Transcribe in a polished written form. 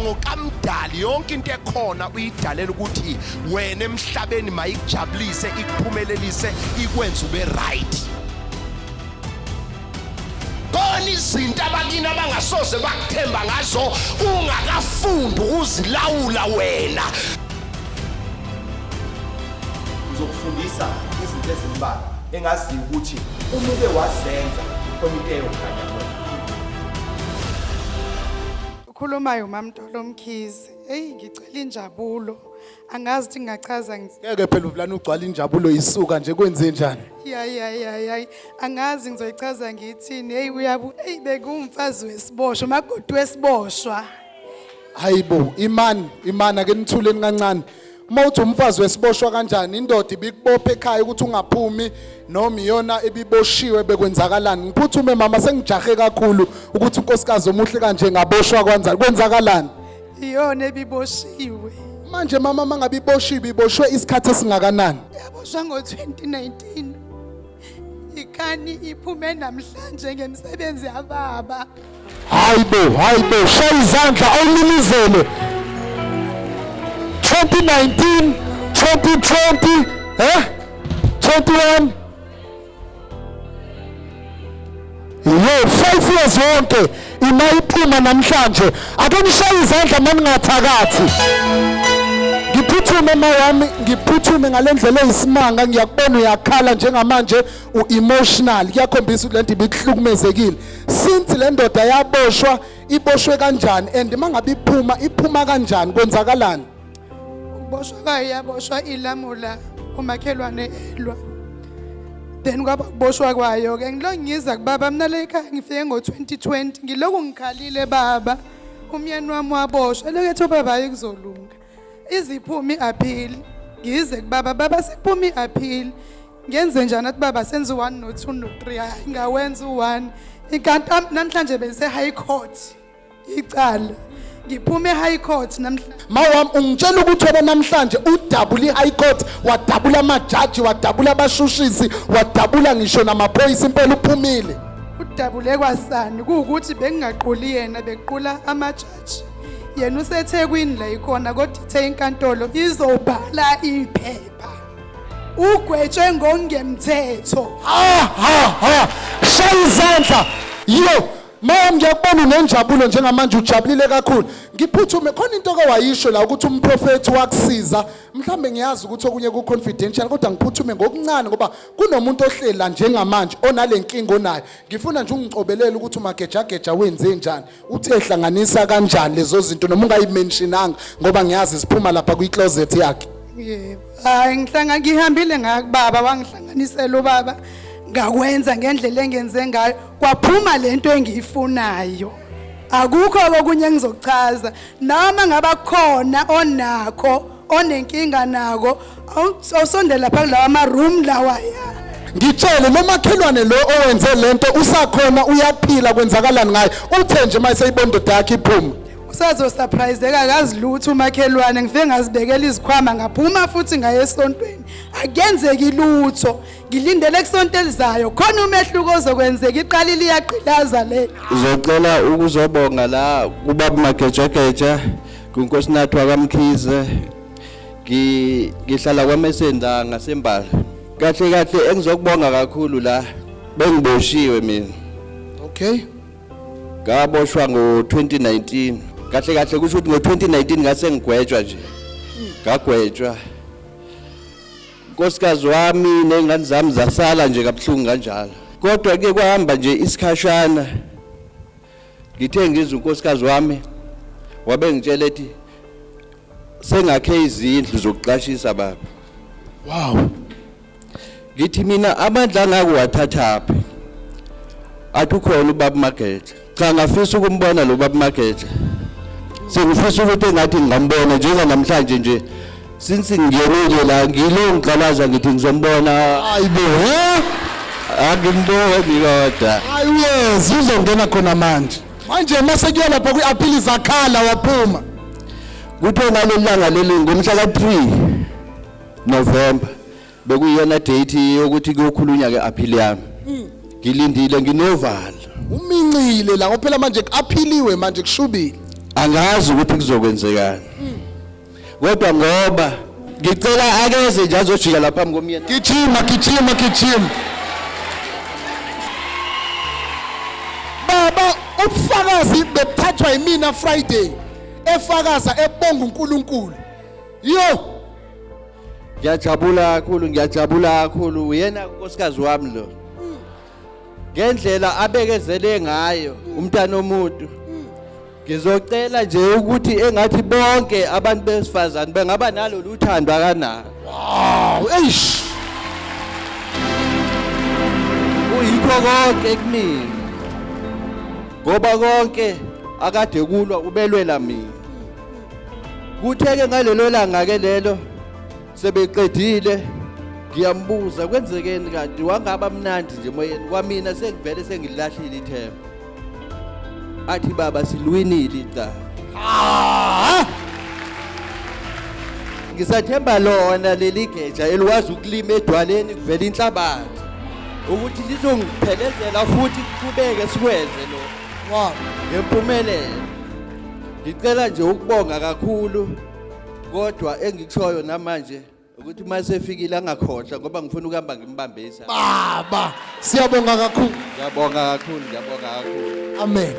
Ngokamdali yonke into ekhona uyidalela ukuthi wena emhlabeni mayikujabulise, ikuphumelelise, ikwenze ube right. Khona izinto abakini abangasoze bakuthemba ngazo ungakafundi ukuzilawula wena. Ngizokufundisa izinto ezimbalwa engaziyo ukuthi uma uke wazenza khona into eyokhanya kuwena. Ukhulumayo uMamtolo Mkhize. Hey ngicela injabulo. Angazi ukuthi ngingachaza Ngeke phela uvulana ugcwala injabulo isuka nje kwenze njani? Ya ya ya ya. Angazi ngizoyichaza ngithini. Hey uyabu hey bekuwumfazi wesiboshwa, umakoti wesiboshwa. Hayibo, imani, imani ake nithuleni kancane. Uma uthi umfazi wesiboshwa kanjani indoda ibikubopha ekhaya ukuthi ungaphumi noma iyona ebiboshiwe bekwenzakalani? Ngiphuthume mama sengijahe kakhulu ukuthi unkosikazi omuhle kanje ngaboshwa kwanzani? Kwenzakalani? Iyona ebiboshiwe. Manje mama mangabe iboshiwe iboshwe isikhathi esingakanani? Yaboshwa ngo-2019. Ikani iphume namhlanje ngemisebenzi yababa. Hayibo, hayibo, shaya izandla awumimizele. 2019, 2020, eh? 21 Yo, 5 years wonke ima iphuma namhlanje. Ake nishaye izandla maningathakathi. Ngiphuthume mawami, ngiphuthume ngalendlela eyisimanga ngiyakubona uyakhala njengamanje u-emotional kuyakhombisa ukuthi lento ibikuhlukumezekile. Since le ndoda yaboshwa iboshwe kanjani and mangabe iphuma iphuma kanjani kwenzakalani? Ukuboshwa kwayo yaboshwa ilamula umakhelwane elwa. Then kwaba kuboshwa kwayo ke ngilokhu ngiza kubaba mina le ekhaya ngifike ngo-2020 ngilokhu ngikhalile baba umyeni wami waboshwa elokhu ethi ubaba hayi kuzolunga iziphumi i-appeal ngize kubaba baba sekuphuma i-appeal ngenze njani athi baba senze u-one no-two no-three hayi ngawenza u-one ikanti namhlanje bese-high court icala ngiphume e-high court namhlanje Mawami ungitshela ukuthi wena namhlanje udabula i-high court wadabula amajaji wadabula abashushisi wadabula ngisho namaphoyisa impela uphumile udabule kwasani kuwukuthi bengingaquli yena bequla amajaji yena usethekwini la ikhona kodwa ithe inkantolo izobhala iphepha ugwetshwe ngokungemthetho ha ha ha shaya izandla yo mama ngiyakubona unenjabulo njengamanje ujabulile kakhulu ngiphuthume khona into ke wayisho la ukuthi umprofethi wakusiza mhlambe ngiyazi ukuthi okunye ku confidential kodwa ngiphuthume ngokuncane ngoba kunomuntu ohleli la njengamanje onalenkinga onayo ngifuna nje ungicobelela ukuthi umagejageja wenze njani uthe hlanganisa kanjani lezo zinto noma ungayimentionanga ngoba ngiyazi siphuma lapha kwi closet yakhe Yebo. Hayi ngihlanga ngihambile ngakubaba wangihlanganisela ubaba ngakwenza ngendlela engenze ngayo kwaphuma lento engiyifunayo. Akukho okunye engizokuchaza noma ngaba khona onakho onenkinga nako awusondela lapha kulawa ama room lawa ya. Ngitshele lo makhelwane lo owenze lento usakhona uyaphila kwenzakalani ngaye uthe nje mayise ibona indoda yakhe iphuma Usazosurpriseka akazi lutho umakhelwane ngifike ngazibekela izikhwama ngaphuma futhi ngaye esontweni akuyenzeki lutho ngilindele kusonto elizayo khona umehluko ozokwenzeka iqalile iyagqilaza le Uzocela ukuzobonga la kubaba Magejageja kuNkosinathi wakaMkhize ngihlala kwaMesenda ngasembala kahle kahle engizokubonga kakhulu la bengiboshiwe mina okay Ngaboshwa ngo-2019. Kahle kahle kusho ukuthi ngo-2019 ngase ngigwetshwa nje. Ngagwetshwa. Nkosikazi wami ney'ngane zami zasala nje kabuhlungu kanjalo. Kodwa ke kwahamba nje isikhashana. Ngithe ngizwa unkosikazi wami wabe ngitshela ethi sengakhe izindlu zokuqashisa baba. Wow. Ngithi mina amandla angaka uwathathaphi? Athi ukhona ubaba Mageja. Cha ngafisa ukumbona lo baba Mageja. Sengifisa ukuthi engathi ngingambona njenganamhlanje nje. Since ngingenile la ngilo ngiqalaza ngithi ngizombona. Hayibo he? Angimboni kodwa. Hayi uyeza uzongena khona manje. Manje mase kuya lapha kwi-appeal zakhala waphuma. Kuthe ngaleli langa leli ngomhla ka-3 November bekuyiyona date yokuthi kuyokhulunywa ke appeal yami ngilindile nginovalo Umincile la ngoba phela manje aphiliwe manje kushubile. Angazi ukuthi kuzokwenzekani. Kodwa ngoba ngicela akeze nje azojika lapha phambi komyeni. Gijima, gijima, gijima. Baba, ubufakazi bebuthathwa yimina Friday. Efakaza ebonga uNkulunkulu. Yo, Ngiyajabula kakhulu, ngiyajabula kakhulu. Uyena unkosikazi wami lo. Ngendlela abekezele ngayo umntana omuntu. Ngizocela nje ukuthi engathi bonke abantu besifazane bengaba nalolu thando akanalo. Wow, eish. Uyikho konke kumina. Ngoba konke akade kulwa ubelwela mina. Kutheke ngalelo langa ke lelo sebeqedile ngiyambuza kwenzekeni kanti wangaba mnandi nje emoyeni kwamina sengivele sengilahlile ithemba. Athi baba silwinile icala. Ah! Ngisathemba lona leli geja eliwazi ukulima edwaleni kuvela inhlabathi ukuthi lizongiphelezela futhi kuqhubeke sikwenze lo Wow. ngempumelelo. Ngicela nje ukubonga kakhulu kodwa engikushoyo namanje ukuthi uma sefikile angakhohlwa ngoba ngifuna ukuhamba ngimbambe isandla. Baba, siyabonga kakhulu. Ngiyabonga kakhulu, ngiyabonga kakhulu. Amen.